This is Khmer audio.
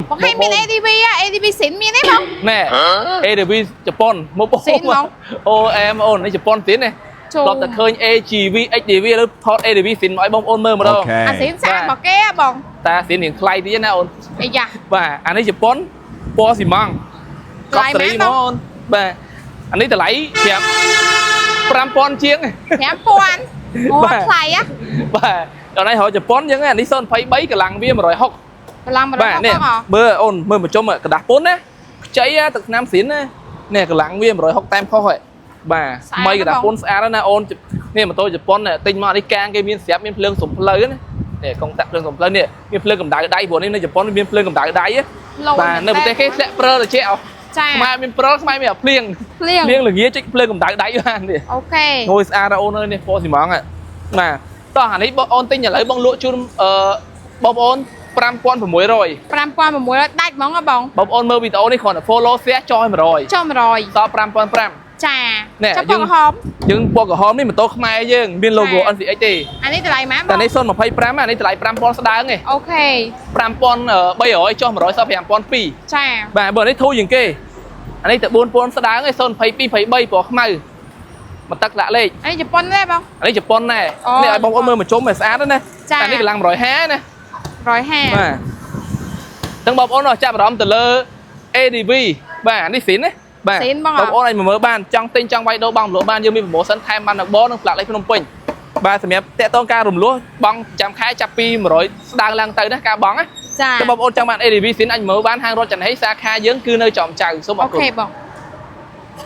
បងឲ្យមាន ADV ហ៎ ADV ស៊ីនមានទេបង ណែ ADV ជប៉ុនមកបង ស៊ីនហ្មង អូអែមអូននេះជប៉ុនស៊ីនណា ចូល ធ្លាប់តែឃើញ AGV XDV ឥឡូវថត ADV ស៊ីនមកឲ្យបងប្អូនមើលម្ដង អាស៊ីនស្អាតរបស់គេហ៎បង តាស៊ីនរៀងថ្លៃទៀតណាអូន អាយ៉ា បាទអានេះជប៉ុនពណ៌ស៊ីម៉ង់ ថ្លៃមែនបង កប់សេរីហ្មងអូនបាទអានេះតម្លៃប្រាប់5000ជាង 5000អូ បាទ ថ្លៃហ៎ បាទដល់នេះរកជប៉ុនអញ្ចឹងអានេះ023កម្លាំងវា160 កម្លាំង160 បាទនេះ បងហ៎ មើលអូនមើលមកជុំกระดาษពុនណាខ្ចីណាទឹកថ្នាំស៊ីនណានេះកម្លាំងវា160តែមខុសហ៎បាទថ្មីกระดาษពុនស្អាតណាស់ណាអូននេះម៉ូតូជប៉ុននេះទិញមកនេះកាងគេមានស្រាប់មានភ្លើងសំភ្លៅណានេះកុងតាក់ភ្លើងសំភ្លៅនេះមានភ្លើងកម្ដៅដៃព្រោះនេះនៅជប៉ុនមានភ្លើងកម្ដៅដៃណា លោ បាទនៅប្រទេសគេធ្លាក់ព្រិលត្រជាក់អស់ ចា ខ្មែរមានព្រិលខ្មែរមានអាភ្លៀង ភ្លៀង ភ្លៀងល្ងាចចុចភ្លើងកម្ដៅដៃបាននេះ OK ងួយស្អាតណាស់អូនអើយនេះពណ៌ស៊ីម៉ងហ្នឹងបាទតោះអានេះបងអូនទិញឥឡូវបងលក់ជូនអឺបងប្អូន5600 5600ដាច់ហ្មងហ៎បង បងប្អូនមើលវីដេអូនេះគ្រាន់តែ follow share ចុះឲ្យ100 ចុះ100 សល់5500 ចា ណែ ចុះ យើង ពណ៌ក្រហម យើងពណ៌ក្រហមនេះម៉ូតូខ្មែរយើងមាន logo NCX ទេ អានេះតម្លៃប៉ុន្មានបង តែនេះ025អានេះតម្លៃ5000ស្ដើងឯង OK 5300ចុះ100សល់5200 ចា បាទបើនេះធូរជាងគេអានេះតែ4000ស្ដើងឯង022 23ពណ៌ខ្មៅមកទឹកដាក់លេខ អានេះជប៉ុនទេបង អានេះជប៉ុនដែរ អូ នេះឲ្យបងប្អូនមើលមកជុំឲ្យស្អាតណាស់ណា ចា តែនេះកម្លាំង150ណា 150 បាទទាំងបងប្អូនចាប់អារម្មណ៍ទៅលើ ADV បាទអានេះស៊ីនណាបាទ ស៊ីនបង បងប្អូនអាចមកមើលបានចង់ទិញចង់វាយដូរបងរំលោះបានយើងមាន promotion ថែមបានដល់បងនិងផ្លាកលេខភ្នំពេញបាទសម្រាប់តាក់ទងការរំលោះបងចាំខែចាប់ពី100ស្ដើងឡើងទៅណាការបងណា ចា តែបងប្អូនចង់បាន ADV ស៊ីនអាចមើលបានហាងរត់ចន្ទហីសាខាយើងគឺនៅចំចៅសូមអ អូ រគុណ ខេបង